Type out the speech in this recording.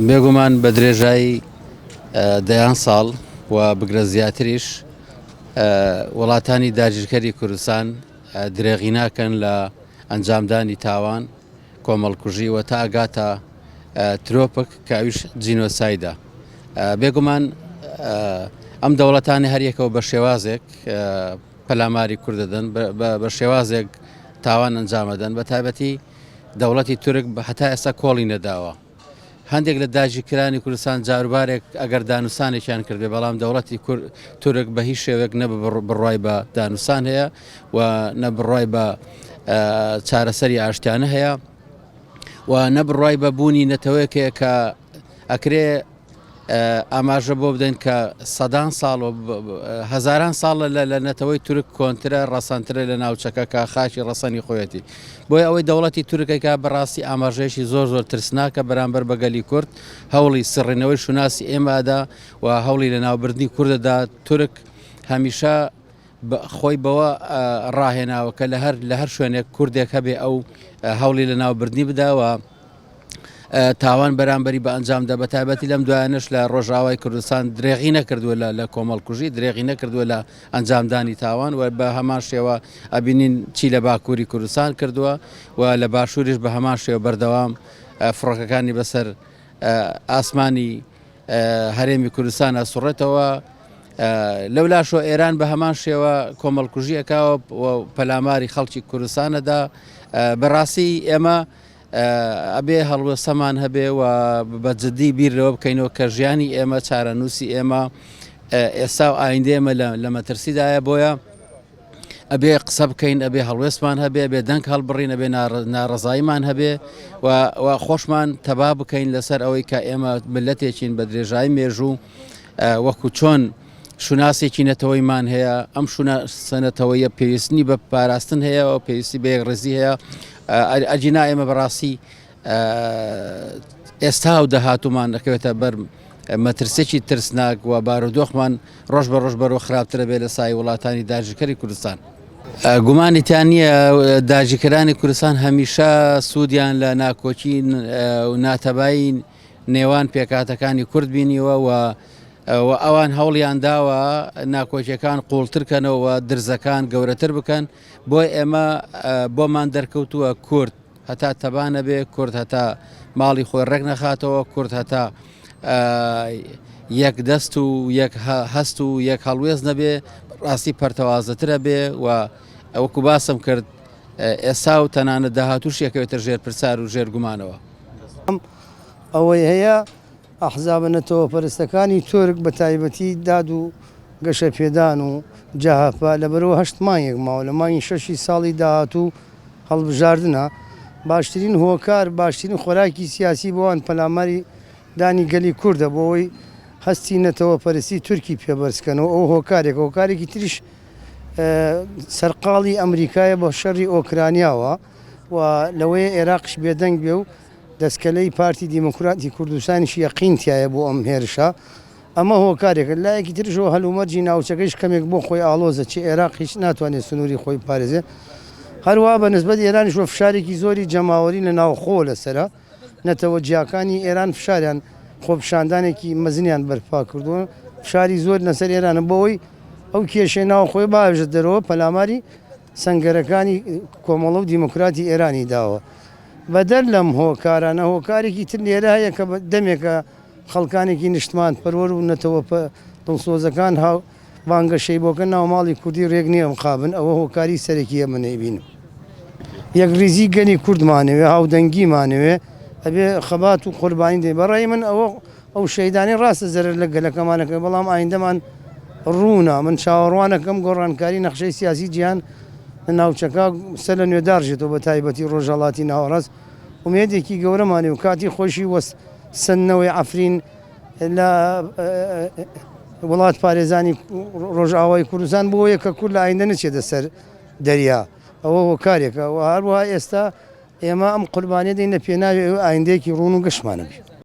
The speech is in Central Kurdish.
بێگومان بە درێژایی دەیان ساڵ و بگرە زیاتریش وڵاتانی داگیرکەری کوردستان درێغی ناکەن لە ئەنجامدانی تاوان کۆمەڵکوژی و تا ئەگاتە ترۆپک کە ئەویش جینۆسایدە بێگومان ئەم دەوڵەتانی هەریەکەوە بە شێوازێک پەلاماری کوردەدەن بە شێوازێک تاوان ئەنجامەدەن بە تایبەتی دەوڵەتی تورک هەتا ئێستا کۆڵی نەداوە. هەندێک لە داگیرکرانی کوردستان جاروبارێک ئەگەر دانوسانێکیان کردبێ بەڵام دەوڵەتی تورک بە هیچ شێوەیەک نە بڕوای بە دانوسان هەیە و نە بڕوای بە چارەسەری ئاشتیانە هەیە و نە بڕوای بە بوونی نەتەوەیەک هەیە کە ئەکرێ ئاماژە بۆ بدەین کە سەدان ساڵ و هەزاران ساڵ لە نەتەوەی تورک کۆنترە ڕەسەنترە لە ناوچەکە کە خاکی ڕەسەنی خۆیەتی بۆیە ئەوەی دەوڵەتی تورکەکە بەڕاستی ئاماژەیەکی زۆر زۆر ترسناکە بەرامبەر بە گەلی کورد هەوڵی سڕینەوەی شوناسی ئێمەدا و هەوڵی لەناوبردنی کوردەدا تورک هەمیشە خۆی بەوە ڕاهێناوە کە لە هەر لە هەر شوێنێک کوردێک هەبێ ئەو هەوڵی لەناوبردنی بداوە تاوان بەرامبەری بە ئەنجامدا بە تایبەتی لەم دوایانەش لە ڕۆژاوای کوردستان درێغی نەکردووە لە لە کۆمەڵکوژی درێغی نەکردووە لە ئەنجامدانی تاوان و بە هەمان شێوە ئەبینین چی لە باکووری کوردستان کردووە و لە باشووریش بە هەمان شێوە بەردەوام فڕۆکەکانی بەسەر ئاسمانی هەرێمی کوردستان ئەسوڕێتەوە لەولاشەوە ئێران بە هەمان شێوە کۆمەڵکوژی ئەکاوە و پەلاماری خەڵکی کوردستانەدا بەڕاستی ئێمە ئەبێ هەڵوێستەمان هەبێ و بە جدی بیر لەوە بکەینەوە کە ژیانی ئێمە چارەنووسی ئێمە ئێستا و ئایندە ئێمە لە مەترسیدایە بۆیە ئەبێ قسە بکەین ئەبێ هەڵوێستمان هەبێ بێ دەنگ هەڵبڕین ئەبێ ناڕەزاییمان هەبێ و خۆشمان تەبا بکەین لەسەر ئەوەی کە ئێمە ملەتێکین بە درێژایی مێژوو وەکو چۆن شوناسێکی نەتەوەیمان هەیە، ئەم شوناسە نەتەوەیە پێویستنی بە پاراستن هەیە و پێویستی بە یەکڕیزی هەیە، ئەگینا ئێمە بەڕاستی ئێستا و داهاتوومان دەکەوێتە بەر مەترسێکی ترسناک و بارودۆخمان ڕۆژ بە ڕۆژ بەرەو خراپترە بێ لە سای وڵاتانی داگیرکەری کوردستان. گومانی تیا نییە داگیرکەرانی کوردستان هەمیشە سوودیان لە ناکۆکی و ناتەبایی نێوان پێکهاتەکانی کورد بینیوە و و ئەوان هەوڵیان داوە ناکۆکیەکان قوڵتر کەنەوە و درزەکان گەورەتر بکەن بۆی ئێمە بۆمان دەرکەوتووە کورد هەتا تەبا نەبێ کورد هەتا ماڵی خۆی ڕێک نەخاتەوە کورد هەتا یەک دەست و یەک هەست و یەک هەڵوێست نەبێ ڕاستی پەرتەوازەترە بێ و وەکو باسم کرد ئێستا و تەنانەت داهاتووش یەکەوێتە ژێر پرسار و ژێر گومانەوە. ئەوەی هەیە ئەحزابە نەتەوەپەرستەکانی تورک بە تایبەتی داد و گەشەپێدان و جەهەپە لەبەرئەوە هەشت مانگێک ماوە لە مانگی شەشی ساڵی داهاتوو هەڵبژاردنە باشترین هۆکار باشترین خۆراکی سیاسی بۆ ئەوان پەلاماری دانی گەلی کوردە بۆ ئەوەی هەستی نەتەوەپەرستی تورکی پێ بەرزکەنەوە ئەوە هۆکارێکە هۆکارێکی تریش سەرقاڵی ئەمریکایە بە شەڕی ئۆکرانیاوە و لەوەیە ئێراقش بێدەنگ بێ و دەستکەلەی پارتی دیموکراتی کوردستانیش یەقین تیایە بۆ ئەم هێرشە، ئەمە هۆکارێکە، لایەکی ترشەوە هەلومەرجی ناوچەکەیش کەمێک بۆ خۆی ئاڵۆزە، چ ئێراق هیچ ناتوانێت سنووری خۆی بپارێزێت، هەروەها بە نسبەت ئێرانیشەوە فشارێکی زۆری جەماوەری لە ناوخۆوە لەسەرە، نەتەوە جیاکانی ئێران فشاریان خۆپیشاندانێکی مەزنیان بەرپا کردووە، فشاری زۆر لەسەر ئێرانە بۆ ئەوەی ئەو کێشەی ناوخۆی باوێژێتە دەرەوە، پەلاماری سەنگەرەکانی کۆمەڵە و دیموکراتی ئێرانی داوە. بەدەر لەم هۆکارانە هۆکارێکی تر لێرە هەیە کە دەمێکە خەڵکانێکی نیشتمانپەروەر و نەتەوە دڵسۆزەکان هاو بانگەشەی بۆ کەن ناو ماڵی کوردی رێک نییە مخابن ئەوە هۆکاری سەرەکیە من ئەیبینم یەکڕیزی گەلی کوردمانەوێ هاودەنگیمانەوێ ئەبێ خەبات و قوربانی دەین بەڕای من ئەوە ئەو شەهیدانەی ڕاستە زەرەر لە گەلەکەمان ئەکەن بەڵام ئایندەمان ڕوونە من چاوەڕوانەکەم گۆڕانکاری نەخشەی سیاسی جیهان لە ناوچەکە سەر لە نوێ داڕژێتەوە بە تایبەتی ڕۆژهەڵاتی ناوەڕاست ئومێدێکی گەورەمانی و کاتی خۆشی وەس سەندنەوەی عەفرین لە وڵات پارێزانی ڕۆژئاوای کوردستان بۆیە کە کورد لە ئایندە نەچێتە سەر دەریا ئەوە هۆکارێکە و هەروەها ئێستا ئێمە ئەم قوربانیە دەین لە پێناوی ئەوەی ئایندەیەکی ڕوون و گەشمان هەبێت.